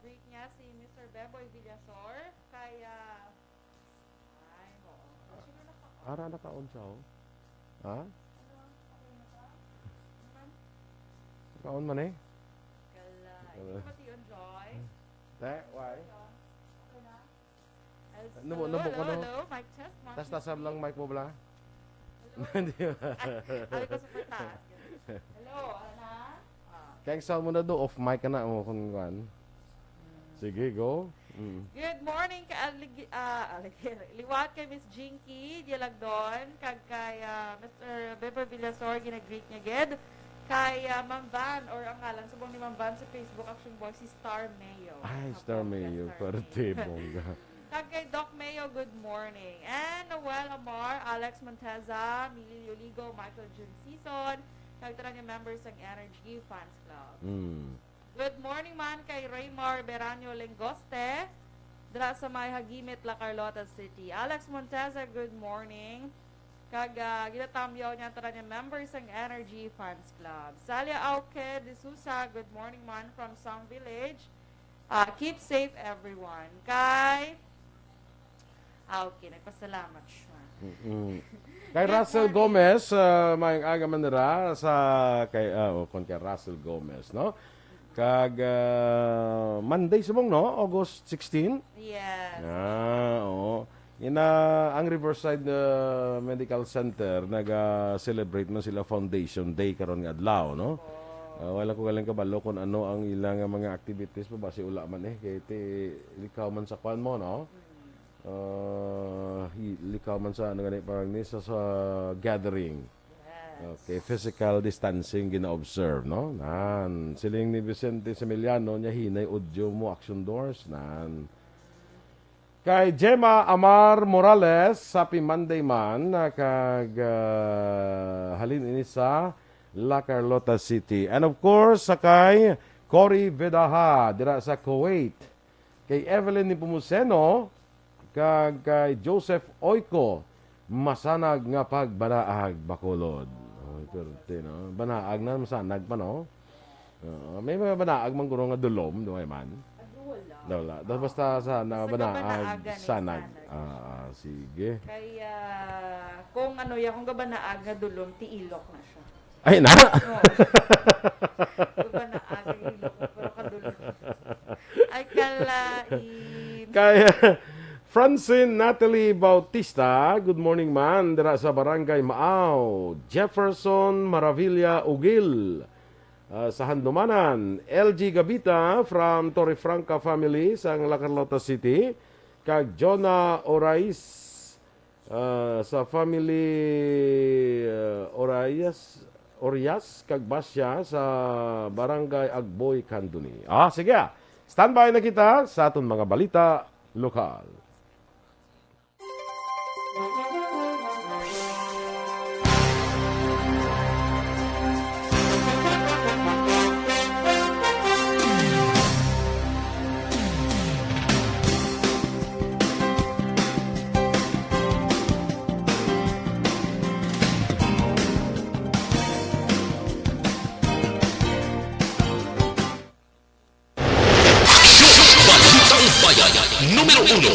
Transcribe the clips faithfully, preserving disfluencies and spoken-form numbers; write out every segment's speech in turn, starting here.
Greet niya si Mister Beboy Villasor. Kaya, ay, oo. Siguro naka-, Ara, naka-on siya, oh. Ha? Ano, okay na ba? Naman? Naka-on man eh. Kala, hindi Wala. ko mati-on, Joy. Te, why? Okay na? Hello, Nubo, nubo ko, hello, no? Hello, mic test, one, two, Tas-tasam three. lang mic mo, bla. Hello? Hindi. Ay, sabi ko sa pagtaas. Hello, ano na? Ah. Kaya sa mo na do, off mic ka na, mo kung kuwan. Sige, go. Mm. Good morning, ka-, aligi-, ah, aligi-, liwat kay Miss Jinky Dialagdon, kag kay, ah, Mister Bever Villasor, ginagreet niya gid. Kay, ah, Ma'am Van, or ang ngalan subong ni Ma'am Van sa Facebook, Action Boy, si Star Mayo. Ay, Star Kapag Mayo, Star parte, Mayo. bongga. Kag kay Doc Mayo, good morning. And Noel Amar, Alex Monteza, Mililio Ligo, Michael Jun Season, kag tanan nga members sang Energy Fans Club. Mm. Good morning man kay Raymar Beranyo Lengoste, dira sa may Hagimit, La Carlota City. Alex Monteza, good morning. Kag, ah, ginatamyaw niya ang tanan nga members sang Energy Fans Club. Salia Auke de Sousa, good morning man from Sang Village. Ah, keep safe, everyone. Kay, ah, okay, nagpasalamat siya. Mm-mm. Kay Good Russell morning. Gomez, ah, maayong aga man nira sa kay, ah, oh, kon kay Russell Gomez, no? Kag, ah, Monday subong, no? August sixteen? Yes. Ah, oo. Ina, ang Riverside, ah, Medical Center, naga-celebrate man sila Foundation Day karon nga adlaw, no? Oo. Ah, wala ko galing kabalo kung ano ang ilang mga activities pa, basi wala man eh, kay ti, likaw man sa kwan mo, no? Mm. Ah, hi-, likaw man sa, ano gani, parang ni sa, sa gathering. Yes. Okay, physical distancing gina-observe, no? Nan, siling ni Vicente Semiliano, niya hinay audio mo, Action Doors, nan. Kay Gemma Amar Morales, happy Monday man, ah, kag, ah, halin ini sa La Carlota City. And of course, sa kay Cory Vedaha, dira sa Kuwait. Kay Evelyn Nepomuceno, kag kay Joseph Oiko, masanag nga pagbanaag, Bacolod. Oh, perte, no? Banaag na, masanag pa, no? Oo, may mga banaag man guro nga dulom, di ba, man? Ay, wala. Wala. Basta sa na Basta banaag, gabanaagan ni sanag. sanag. Ah, ah, sige. Kaya, kung ano ya, kung gabanaag nga dulom, ti ilok na siya. Ay, na? Oo. Gabanaag nga ilok, pero kadulom. Ay, kalain. Kay Francine Natalie Bautista, good morning, man, dira sa Barangay Maaw. Jefferson Maravilla Ugil, ah, sa Handumanan. L G Gabita from Torrefranca family sang La Carlota City. Kag Jonah Orais, ah, sa family, ah, Orayas, Orias kag Basya sa Barangay Agboy, Candoni. Ah, sige, ah. Standby na kita sa aton mga balita lokal. Aksyon! Balitang Bayan, numero uno.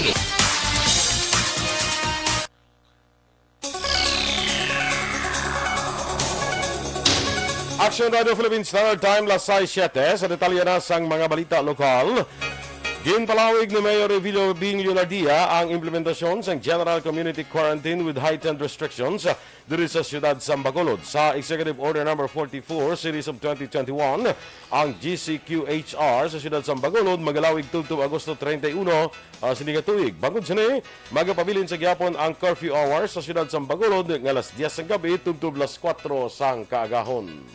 Action Radio Philippine Standard Time, las sais siete. Sa detalye na sang mga balita lokal, ginpalawig ni Mayor Revilio Bing Leonardia ang implementasyon sang General Community Quarantine with Heightened Restrictions diri sa siyudad sang Bacolod. Sa Executive Order Number forty-four, Series of twenty twenty-one, ang G C Q H R sa siyudad sang Bacolod magalawig tubtob Agosto treinta y uno, ah, sini nga tuig. Bangod sini, magapabilin sa gihapon ang curfew hours sa siyudad sang Bacolod nga alas diyes sang gabi tubtob alas kuwatro sang kaagahon.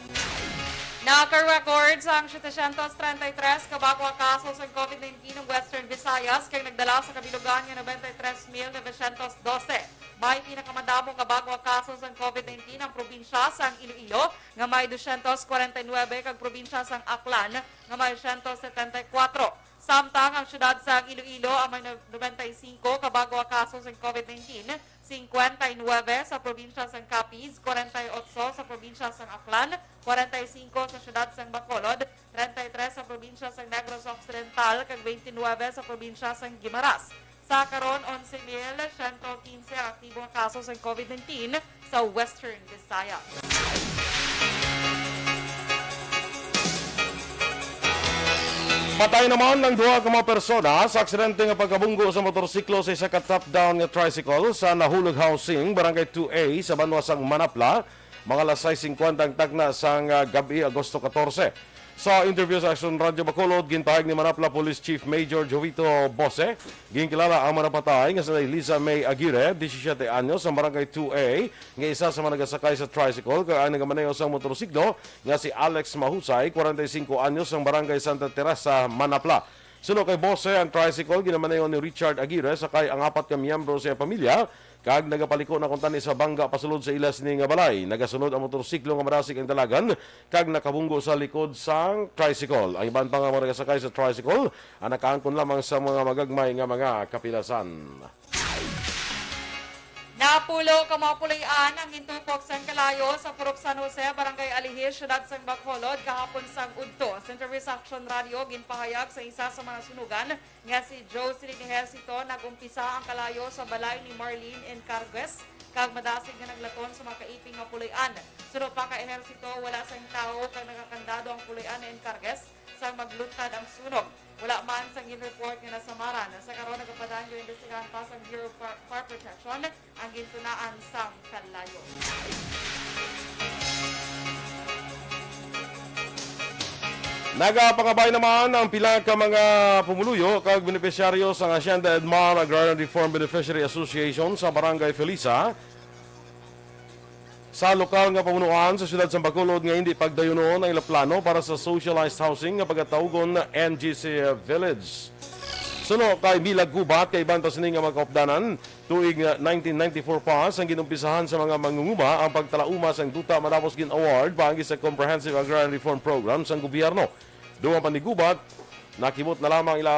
Naka-record sang setecientos treinta y tres ka bag-o nga kaso sang COVID nineteen ang Western Visayas, kag nagdala sa kabilugan nga noventa y tres mil novecientos dose. May pinakamadamo nga bag-o nga kaso sang COVID nineteen ang probinsya sang Iloilo, nga may dosyentos kwarenta y nuebe, kag probinsya sang Aklan, nga may syentos setenta y kuwatro. Samtang ang siyudad sang Iloilo ang may noventa y singko ka bag-o nga kaso sang COVID nineteen, singkwenta y nuebe sa probinsya sang Capiz, kwarenta y otso sa probinsya sang Aklan, kwarenta y singko sa siyudad sang Bacolod, treinta y tres sa probinsya sang Negros Occidental, kag twenty-nine sa probinsya sang Guimaras. Sa karon, onse mil siyento quince ang aktibo nga kaso sang COVID nineteen sa Western Visayas. Patay naman ang duha ka mga persona sa aksidente nga pagkabunggo sa motorsiklo sa isa ka top-down nga tricycle sa Nahulog Housing, Barangay two A, sa banwa sang Manapla, mga alas sais singkwenta ang takna sang, ah, gab-i, Agosto katorse. Sa interview sa Aksyon Radyo Bacolod, ginpahayag ni Manapla Police Chief Major Jovito Bose, ginkilala ang mga napatay nga si Liza May Aguirre, disisiete anyos, sa Barangay two A, nga isa sa mga nagasakay sa tricycle, kag ang nagamaneho sang motorsiklo nga si Alex Mahusay, kwarenta y singko anyos, sang Barangay Santa Teresa, Manapla. Suno kay Bose, ang tricycle ginamaneho ni Richard Aguirre, sakay ang apat ka miyembro sa iyang pamilya, kag nagapaliko na kuntani sa bangga pasulod sa ila sini nga balay. Nagasunod ang motorsiklo nga madasig ang dalagan kag nakabunggo sa likod sang tricycle. Ang iban pa nga mga nagasakay sa tricycle ang nakaangkon lamang sa mga magagmay nga mga kapilasan. Napulo ka mga puloy-an ang gintupok sang kalayo sa Purok San Jose, Barangay Alihis, siyudad sang Bacolod, kahapon sang udto. Sa interview sa Aksyon Radio, ginpahayag sa isa sa mga sunugan nga si Jocelyn Ejercito, nag-umpisa ang kalayo sa balay ni Marlene Encarguez, kag madasig nga naglaton sa mga kaiping nga puloy-an. Suno pa kay Ejercito, wala sang tawo kag nakakandado ang puloy-an ni Encarguez sang magluntad ang sunog. Wala man sang gin-report nga nasamaran. Sa karon, nagapadaan nga imbestigahan pa sang Bureau of Fire, Fire Protection ang gintunaan sang kalayo. Nagapangabay naman ang pila ka mga pumuluyo kag benepisyaryo sang Hacienda Edmar Agrarian Reform Beneficiary Association sa Barangay Felisa sa lokal nga pamunuan sa siyudad sa Bacolod nga hindi pagdayunon ang ila plano para sa socialized housing nga pagatawgon N G C Village. Suno kay Mila Gubat, kaiban pa sini nga mga kaupdanan, tuig nineteen ninety-four pa sang ginumpisahan sa mga mangunguma ang pagtalauma sang duta matapos gin-award paagi sa Comprehensive Agrarian Reform Program sang gobyerno. Dugang pa ni Gubat, nakimot na lamang ila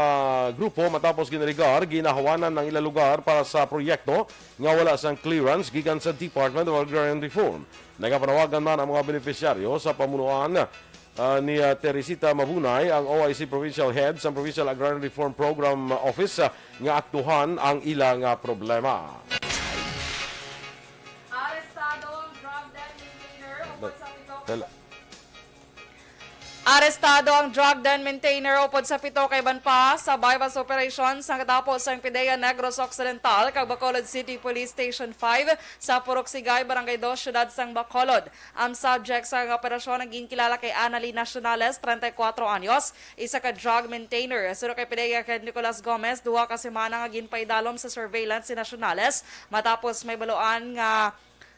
grupo matapos ginaligar, ginahawanan ang ila lugar para sa proyekto nga wala sang clearance gikan sa Department of Agrarian Reform. Nagapanawagan man ang mga benepisyaryo sa pamunuan, ah, ni, ah, Teresita Mabunay, ang O I C Provincial Head sa Provincial Agrarian Reform Program Office, ah, nga aktuhan ang ila nga problema. Arestado ang drug den maintainer upod sa pito. Arestado ang drug den maintainer upod sa pito ka iban pa sa buy-bust operation sa katapo sang PDEA Negros Occidental kag Bacolod City Police Station five sa Purok Sigay, Barangay Dos, Siyudad sang Bacolod. Ang subject sa operasyon ang ginkilala kay Annalyn Nacionales, treinta y cuatro anyos, isa ka drug maintainer. Suno kay PDEA Head Nicolas Gomez, duha ka semana nga ginpaidalom sa surveillance si Nacionales matapos may baluan nga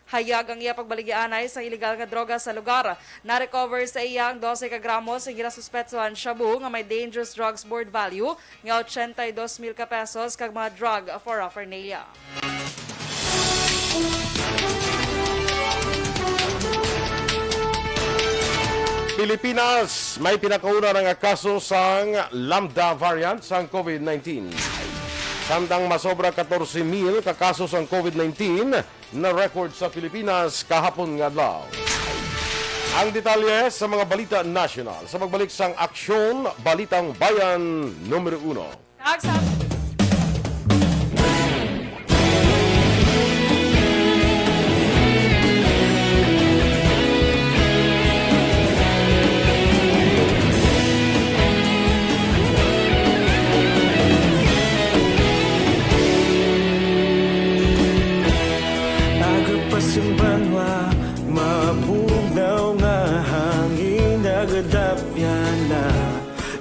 hayag ang iya pagbaligyaanay sa iligal nga droga sa lugar. Na-recover sa iya ang dose ka gramo sing ginasuspetsahan shabu nga may Dangerous Drugs Board value nga ochenta y dos mil ka pesos kag mga drug paraphernalia. Pilipinas, may pinakauna na nga kaso sang Lambda variant sang COVID nineteen. Samtang masobra katorse mil ka kaso sang COVID nineteen na record sa Pilipinas kahapon nga adlaw. Ang detalye sa mga balita nasyonal sa pagbalik sang Aksyon Balitang Bayan numero uno. Kag sa Agapas ang banwa, mabugnaw nga hangin, nagadapyan na.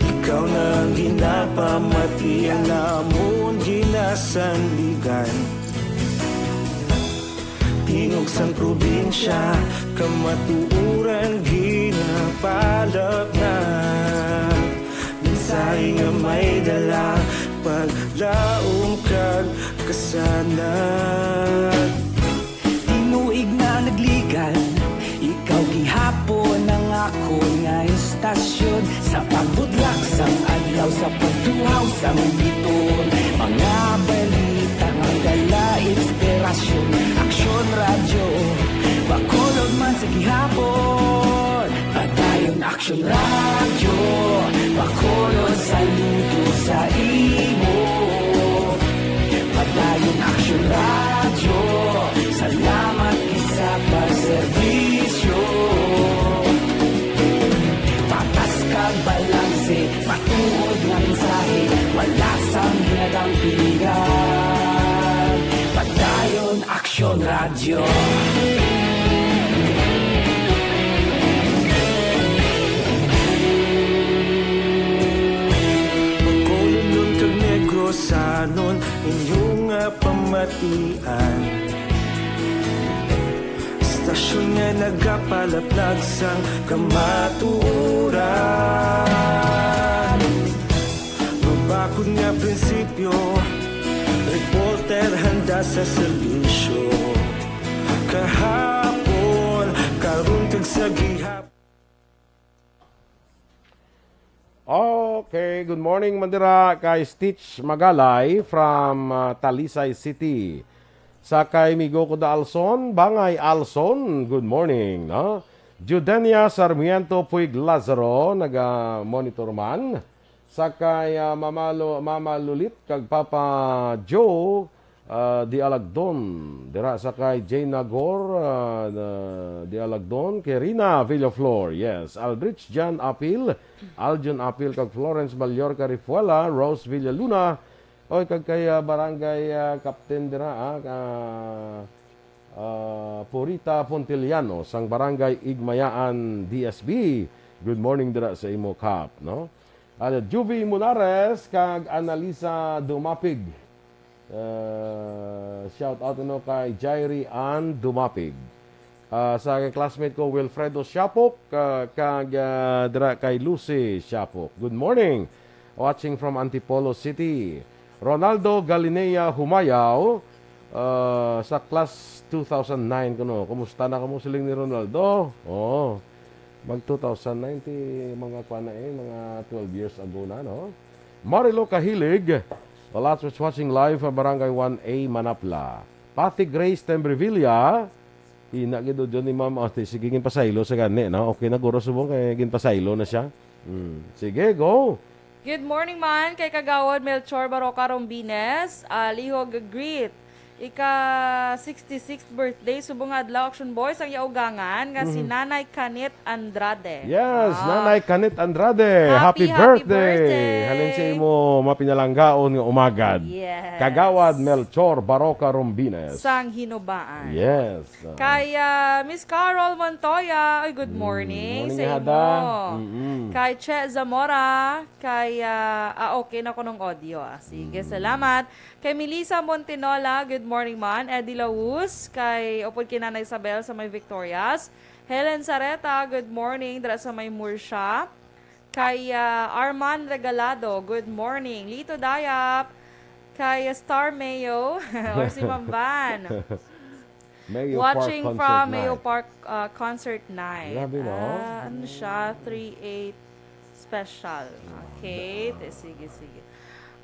Ikaw na ang ginapamati, ang amon ginasandigan. Tingog sang probinsya, kamatuoran ginapalapnag. Mensahe nga may dala, paglaom kag kasanag. Tinuig na nagligan, ikaw gihapon ang akon nga istasyon. Sa pagbudlak sang adlaw, sa pagtuhaw sang biton, mga balita nga dala inspirasyon. Aksyon Radyo, pakulo sa luto sa imo. Padayon Aksyon Radyo, salamat gid sa pagserbisyo. Patas kag balanse, matuod nga mensahe, wala sang ginadampigan. Padayon Aksyon Radyo. Bacolodon kag Negrosanon, inyo nga pamatian. Stasyon nga nagapalaplag sang kamatuoran. Mabakod nga prinsipyo, reporter handa sa serbisyo. Kahapon, karon kag sa gihap. Okay, good morning man dira kay Stitch Magalay from, ah, Talisay City. Sa kay Migo Kuda Alson, Bangay Alson, good morning, no? Judenia Sarmiento Puig Lazaro, naga-monitor man. Sa kay, ah, Mama Lo-, Mama Lulit kag Papa Joe, ah, Dialagdon. Dira sa kay Jane Nagor, ah, na Dialagdon. Kay Rina Villaflor, yes. Aldrich Jan Apil, Aljon Apil kag Florence Mallorca Rifuela, Rose Villaluna. Oy, kag kay, ah, Barangay, ah, Captain dira, ah, ah, ah, Purita Pontiliano sang Barangay Igmayaan D S B. Good morning dira sa imo, Kap, no? Ano, Juvie Munares kag Annalisa Dumapig. Uh, shout out, ano, kay Jairi Ann Dumapig. Uh, sa classmate ko, Wilfredo Siapok, uh, kag, uh, dira kay Lucy Siapok. Good morning. Watching from Antipolo City. Ronaldo Galinea Humayaw, uh, sa class two thousand nine kuno. Kumusta na kamo, siling ni Ronaldo? Oh. Mag two thousand nine, ti mga kuan na eh, mga twelve years ago na, no? Marilo Kahilig, the last was watching live from Barangay one A, Manapla. Patty Grace Tembrevilla, ina gid, Johnny Ma'am, oh, ti-, sige, ginpasaylo sa gani, no? Okay na, guro, subong kay ginpasaylo na siya. Mm. Sige, go. Good morning man kay Kagawad Melchor Baroca Rombines, ah, lihog greet ika sixty-sixth birthday subong nga adlaw, Action Boy, sang iya ugangan nga si Mhm. Nanay Kanit Andrade. Yes, Ah. Nanay Kanit Andrade, Happy, happy happy birthday. birthday. Halin sa imo mapinalanggaon nga umagad. Yes. Kagawad Melchor Baroca Rombines. Sang Hinubaan. Yes. Ah. Kay, ah, Miss Carol Montoya, ay, good Mm, morning morning, sa Hada. imo. Mm-mm. Kay Che Zamora, kay, ah, ah, okay na kunong audio, ah. Sige, Mm. salamat. Kay Melissa Montinola, good morning man. Eddie Laus, kay upod kay Nanay Isabel sa may Victorias. Helen Sareta, good morning, dira sa may Murcia. Kay, ah, Arman Regalado, good morning. Lito Dayap, kay Star Mayo, or si Ma'am Van. Mayo Park Watching Concert from Mayo Night. Park, ah, Concert Night. Grabe, no? Ah, ano siya? Three eight special. Ah, Okay, da- te-, sige, sige.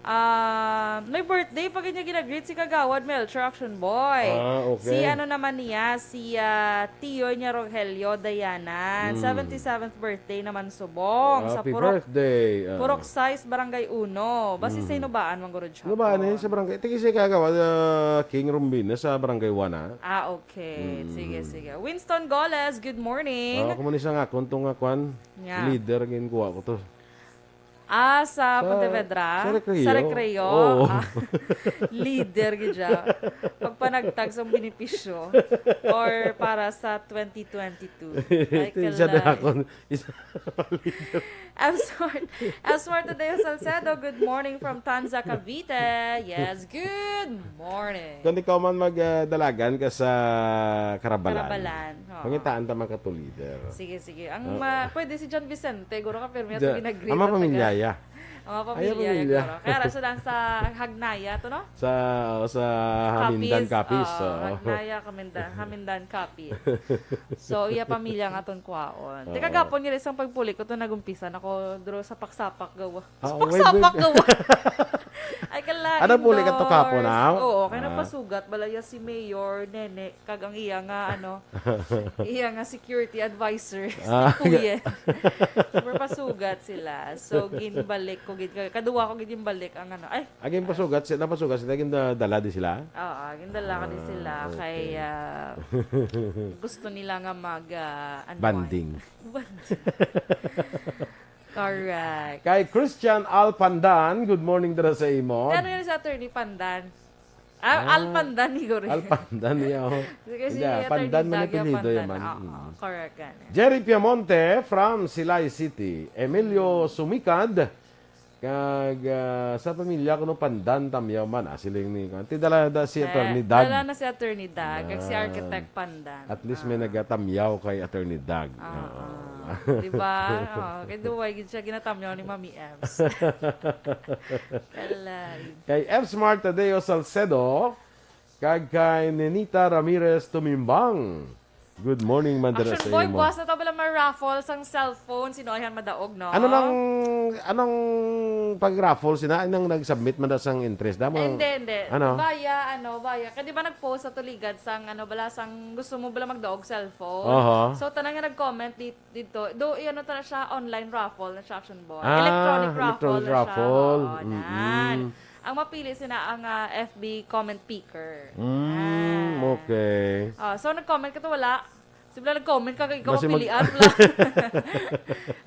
Ah, may birthday pa gid niya ginagreet si Kagawad Melchor Action Boy. Ah, okay. Si ano naman niya, si, ah, tiyo niya Rogelio Dayanan. Mm. Seventy-seventh birthday naman subong sa Happy Purok, birthday. Ah. Purok sais, Barangay Uno. Basi sa Mhm. Hinubaan man guro siya Hinubaan, eh, hapon. sa barangay. Tigi si Kagawad, ah, King Rumbin, sa Barangay One, ah. Ah, okay. Mm. Sige, sige. Winston Goles, good morning. Oh, kamo ni siya nga, kung to nga kwan, Nga. leader, ginkuha ko to. Ah, sa Sa, Pontevedra? sa Recreo. Sa Recreo? Oo. Ah, leader gid siya. Pagpanagtag sa benepisyo or para sa twenty twenty-two. Ay, Ito, isa na kalay. ako. Isa Elsmore, Elsmore Tadeo Salcedo, good morning from Tanza, Cavite. Yes, good morning. Kung ikaw man mag, ah, dalagan ka sa Karabalan, Karabalan, oo. pangitaan ta man ka to leader. Sige, sige. Ang Oo. ma-, pwede si John Vicente, guro ka, pero may Diyan, ito ginagreet ang mga na taga- pamilya, ya. Ang mga Ay, ang pamilya, pamilya. guro. Kaya ra sila sa Hagnaya to, no? Sa, o, sa Hamindan, Capiz, Capiz, oo, oo. Hagnaya, Kaminda-, Hamindan, Capiz. So, iya pamilya nga ton kwaon. Te Oo. kagapon nga isang pagpuli ko to, nagumpisa na ko dro sa paksapak gawa. Ah, Sa wait, paksapak wait. gawa. Ay, kalain, Ano, puli ka to, kapo na? Dors. Oo, kay Ah. nagpasugat bala ya si Mayor Nene, kag ang iya nga, ano, iya nga security advisor, si Ah, Kuya. Super pasugat sila. So, ginbalik ko gid, kaduwa ko gid ginbalik ang, ano, ay, Aging pasugat, si-, napasugat sila, gindala di sila? Oo, gindala ko di Ah, sila kay, okay. ah, gusto nila nga mag, ah, unwind. Bonding. Bonding. Correct. Kay Christian Alpandan, good morning dira sa imo. Ano yun sa Attorney Pandan? Ah, Ah, Alpandan, siguro. Alpandan niya, oh. Kasi Hindi, ah, Attorney Pandan man Dag yung apelyido Pandan. Yaman. Oo, Mm. correct, gani. Jerry Piamonte from Silay City. Emilio Sumikad, kag, ah, sa pamilya ko, no, Pandan, Tamyaw man. Ah, siling ni, ti dala da si Ah, Attorney Dag. dala na si Attorney Dag, kag si Ah. Architect Pandan. At least may Ah. nagatamyaw kay Attorney Dag. Ah, Oo. ah. Di ba? Oh, kay duway gid siya ginatamyaw ni Mami Ems. Kalay. Kay F Smart Tadeo Salcedo, kag kay Nenita Ramirez Tumimbang. Good morning, man dira Action sa Boy, imo. Buwas na ta bala ma-raffle sang cellphone. Sino ay han madaog, no? Ano nang, anong pag-raffle sina? Anong nag-submit man da sang interest? Damo Hindi, hindi. Ano? Via, ano, via. Kaya di ba nag-post sa Tuligad sang, ano, bala, sang gusto mo bala magdaog cellphone? Aha. So, tanan nga nag-comment di-, dito. Do, i-, ano ta na siya, online raffle na siya, Action Boy. Ah, Electronic raffle electronic na siya. raffle. Oo, Mm-mm. nan. Ang mapili sina ang, ah, F B comment picker. Mm, Ah. okay. Ah, so, nag-comment ka to, wala? Sila nag-comment ka, ikaw Basi mag- mapilian, wala?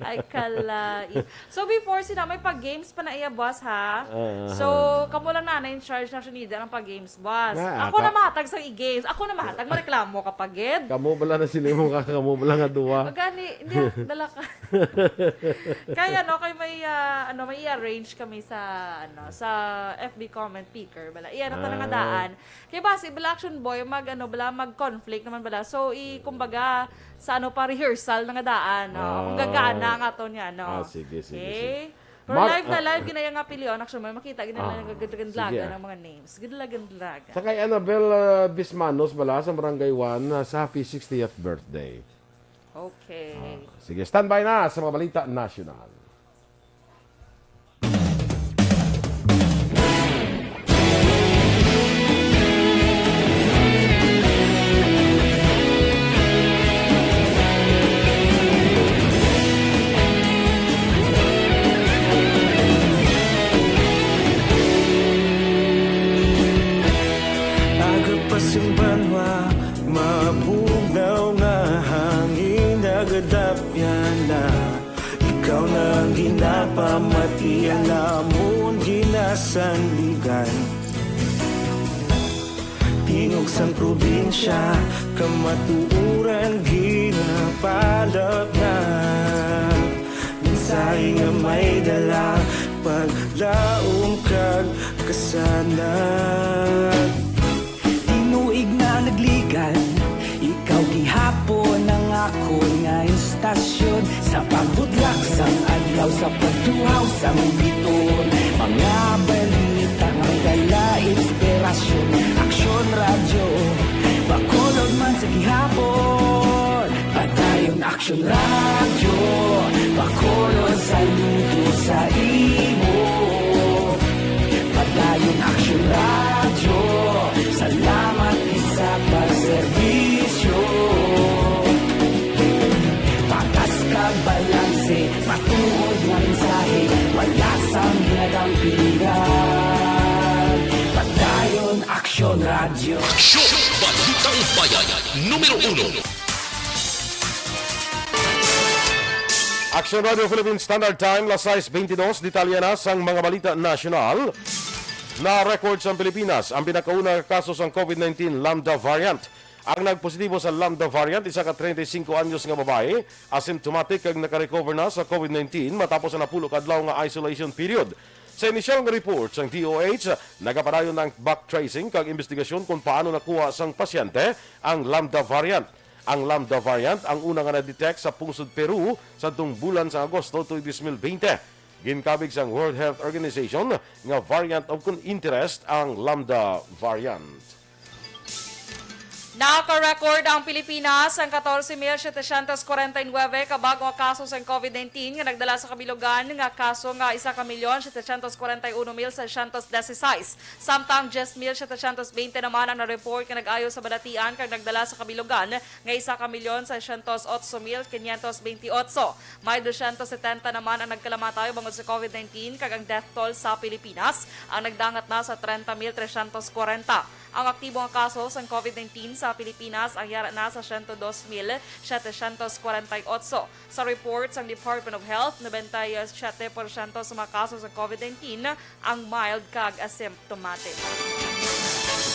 Ay, kalai. So, before, sina may pag-games pa na iya, boss, ha? Ah, So, ah. kamo lang na, na in charge na siya ni ang pag-games, boss. Ah, Ako aka- na mahatag sa i-games. Ako na mahatag, mareklamo ka pa, gid. Kamo bala na sila mo ka, kamo bala nga duwa. Magani, hindi, dala ka. Kaya, no, kay may, ah, ano, may i-arrange kami sa, ano, sa F B comment picker, bala. Iya na ta Ah. nga daan. Kay basi, bala, Action Boy, mag, ano, bala, mag-conflict naman, bala. So, i-, kumbaga, sa, ano, pa rehearsal na nga daan, no? Kung Ah. gagana ang aton nga, no? Ah, sige, sige, Okay? sige. Pero Mar-, live na ah, live, ginaya nga pilion, Action Boy, makita, ginaya Ah, nga gagandlagan sige, ah. ang mga names. Gagandlagan. Sa kay Annabel, ah, Bismanos, bala, sa Barangay one, ah, sa happy sixtieth birthday. Okay. Ah, sige, standby na sa mga balita nasyonal. Aga pa sing banwa, mabugnaw nga hangin, nagadapyan na. Ikaw na ang ginapamati, ang amon ginasandigan. Tingog sang probinsya, kamatuoran ginapalapnag. Mensahe nga may dala, paglaom kag kasanag. Tinuig na nagligan, ikaw gihapon ang akon nga istasyon. Sa pagbudlak sang adlaw, sa pagtuhaw sang biton, mga balita nga dala inspirasyon. Aksyon Radyo, Bacolod man sa gihapon. Padayon Aksyon Radyo, Bacolod, saludo sa imo. Padayon Aksyon Radyo, salamat gid sa pagserbisyo. Patas kag balanse, matuod nga mensahe, wala sang ginadampigan. Padayon Aksyon Radyo. Aksyon! Balitang Bayan, numero uno. Aksyon Radio Philippine Standard Time, las sais beintidos, detalye na sang mga balita nasyonal. Na-record sa Pilipinas ang pinakauna nga kaso sang COVID nineteen Lambda variant. Ang nagpositibo sa Lambda variant, isa ka treinta y cinco anyos nga babayi, asymptomatic kag nakarecover na sa COVID nineteen matapos ang napulo ka adlaw nga isolation period. Sa inisyal nga report sang D O H, nagapadayon ang backtracing kag imbestigasyon kung paano nakuha sang pasyente ang Lambda variant. Ang Lambda variant ang una nga na-detect sa pungsod Peru sadtong bulan sa Agosto tuig dos mil bente. Ginkabig sang World Health Organization nga variant of con-, interest ang Lambda variant. Naka-record ang Pilipinas sang katorse mil setecientos kwarenta y nuebe ka bag-o nga kaso sang COVID nineteen nga nagdala sa kabilugan nga kaso nga isa ka milyon setecientos kwarenta y uno mil seiscientos dieciséis, samtang diyes mil setecientos veinte naman ang na-report nga nag-ayo sa balatian kag nagdala sa kabilugan nga isa ka milyon seiscientos otso mil quinientos veintiocho. May dosyentos setenta naman ang nagkalamatay bangod sa COVID nineteen, kag ang death toll sa Pilipinas ang nagdangat na sa trenta mil tresyentos kwarenta. Ang aktibo nga kaso sang COVID nineteen sa Pilipinas ang yara na sa siyento dos mil setecientos kwarenta y otso. Sa report sang Department of Health, nobenta y siyete porsyento sa mga kaso sang COVID nineteen ang mild kag asymptomatic.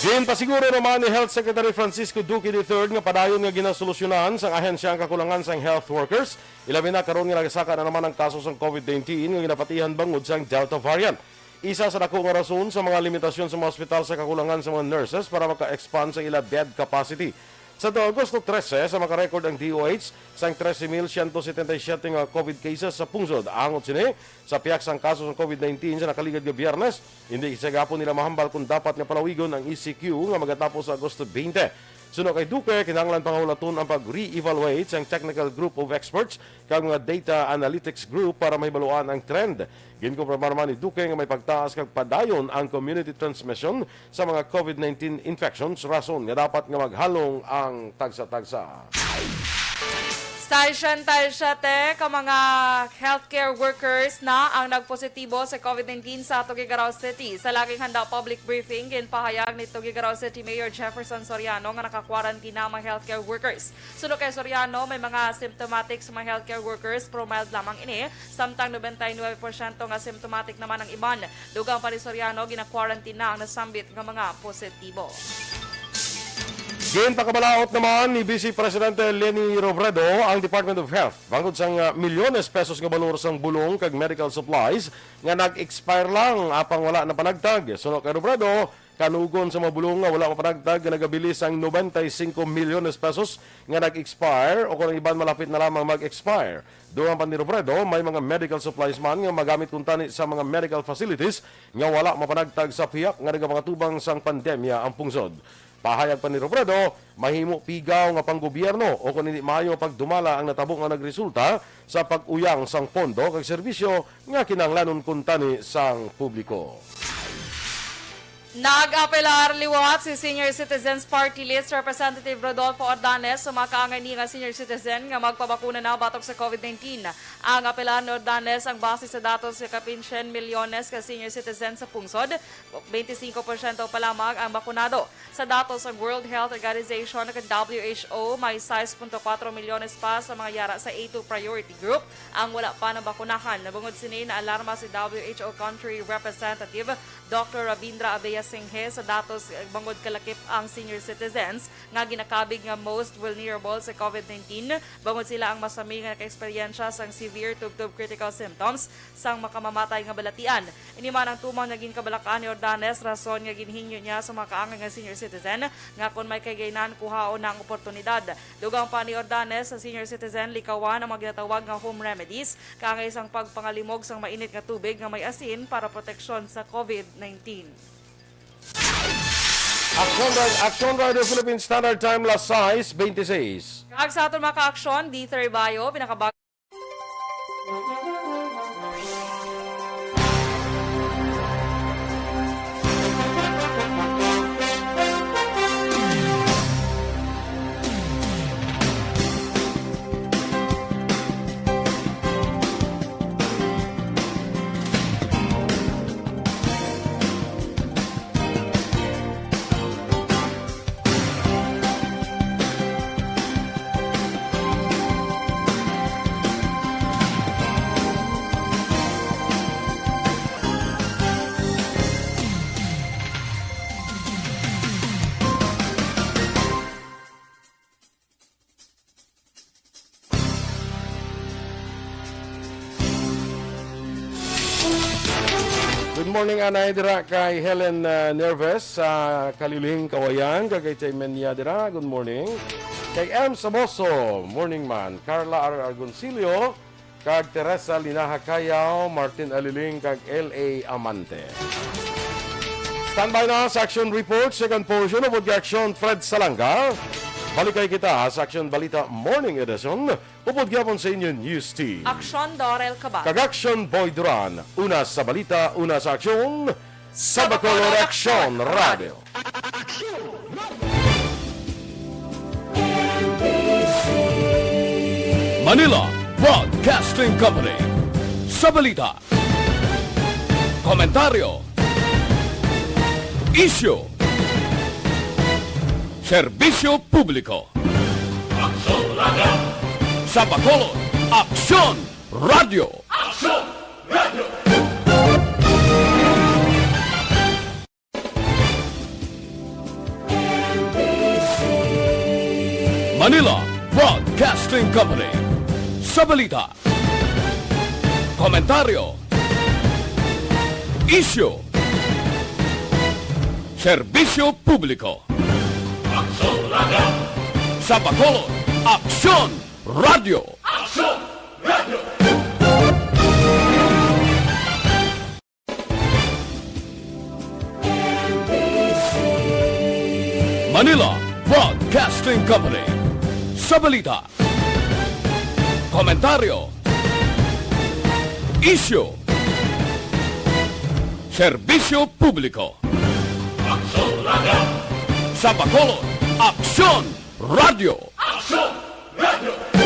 Ginpasiguro naman ni Health Secretary Francisco Duque the third nga padayon nga ginasolusyonan sang ahensya ang kakulangan sang health workers, ilabi na karon nga nagasaka na naman ang kaso sang COVID nineteen nga ginapatihan bangod sang Delta variant. Isa sa dako nga rason sa mga limitasyon sa mga ospital sa kakulangan sa mga nurses para maka-expand sa ila bed capacity. Sa Agosto trese, sa makarecord ang D O H sang trese mil siyento setenta y siyete nga COVID cases sa pungsod. Angot sini, sa pihak sang kaso sang COVID nineteen sa nakaligad nga Biyernes, hindi sa gihapon nila mahambal kung dapat nga palawigon ang E C Q nga magatapos sa Agosto twenty. Suno kay Duque, kinahanglan pangahulaton ang pag-re-evaluate sang technical group of experts kag mga data analytics group para mahibaluan ang trend. Ginkumpirmar man ni Duque nga may pagtaas kag padayon ang community transmission sa mga COVID nineteen infections, rason nga dapat nga maghalong ang tagsa-tagsa. Sesenta y siyete ka mga healthcare workers na ang nagpositibo sa COVID nineteen sa Tuguegarao City. Sa laging handa public briefing, ginpahayag ni Tuguegarao City Mayor Jefferson Soriano nga naka-quarantine na ang mga healthcare workers. Suno kay Soriano, may mga symptomatic sa mga healthcare workers, pero mild lamang ini, samtang nobenta y nuebe porsyento nga symptomatic naman ang iban. Dugang pa ni Soriano, gina-quarantine na ang nasambit nga mga positibo. Ginpakabalaod naman ni Vice Presidente Leni Robredo ang Department of Health bangod sang, ah, milyones pesos nga balor sang bulong kag medical supplies nga nag-expire lang apang wala na panagtag. Suno kay Robredo, kanugon sa mga bulong nga wala mapanagtag nga nagabilis sang noventa y cinco milyones pesos nga nag-expire o kon ang iban malapit na lamang mag-expire. Dugang pa ni Robredo, may mga medical supplies man nga magamit kuntani sa mga medical facilities nga wala mapanagtag sa pihak nga nagapangatubang sang pandemya ang pungsod. Pahayag pa ni Robredo, mahimo pigaw nga panggobyerno o kon hindi maayo nga pagdumala ang natabo nga nagresulta sa pag-uyang sang pondo kag serbisyo nga kinahanglanon kuntani sang publiko. Nag-apelar liwat si Senior Citizens Party List Representative Rodolfo Ordanes sa mga kaangay niya nga senior citizen nga magpabakuna na batok sa COVID nineteen. Ang apelar ni Ordanes ang base sa datos sa kapin syen milyones ka senior citizen sa pungsod, twenty-five porsyento pa lamang ang bakunado. Sa datos sang World Health Organization kag W H O, may sais punto kuwatro milyones pa sa mga yara sa A two priority group ang wala pa nabakunahan. Bangod sini, naalarma si W H O Country Representative Doctor Ravindra Abeyasinghe sa datos bangod kalakip ang senior citizens nga ginakabig nga most vulnerable sa COVID nineteen, bangod sila ang masami nga nakaeksperyensya sang severe tubtob critical symptoms sang makamamatay nga balatian. Ini man ang tumang nga ginkabalakan ni Ordanes, rason nga ginhingyo niya sa mga kaangay nga senior citizen nga kon may kagaynan, kuhaon na ang oportunidad. Dugang pa ni Ordanes, sa senior citizen likawan ang mga ginatawag nga home remedies, kaangay sang pagpangalimog sang mainit nga tubig nga may asin para proteksyon sa COVID nineteen. Action Rad-, Action Radio Philippine Standard Time, las sais veintiseis. Kag sa aton mga ka-aksyon, D three Bio, pinakabag- Good morning, anay, dira kay Helen, ah, Nerves sa Kaliling, Kawayan, kag kay Chay Menya dira, good morning. Kay M Saboso, morning man. Carla R. Argoncillo, kag Teresa Linaha Cayaw, Martin Aliling, kag L A Amante. Standby na sa action report, second portion, upod kay Aksyon Fred Salanga. Balikay kita sa Aksyon Balita Morning Edition, upod gyapon sa inyo News Team. Aksyon Dorel Cabal. Kag Aksyon Boy Duran. Una sa balita, una sa aksyon, sa Bacolod Aksyon Radio. Manila Broadcasting Company. Sa balita, komentaryo, isyu, serbisyo publiko. Aksyon Radio. Sa Bacolod, Aksyon Radio. Aksyon Radio. Manila Broadcasting Company. Sa balita, komentaryo, isyu, serbisyo publiko. Aksyon Radio. Sa Bacolod, Aksyon Radio. Aksyon Radio. Manila Broadcasting Company. Sa balita, komentaryo, isyu, serbisyo publiko. Aksyon Radio. Sa Bacolod, Aksyon Radio. Aksyon Radio.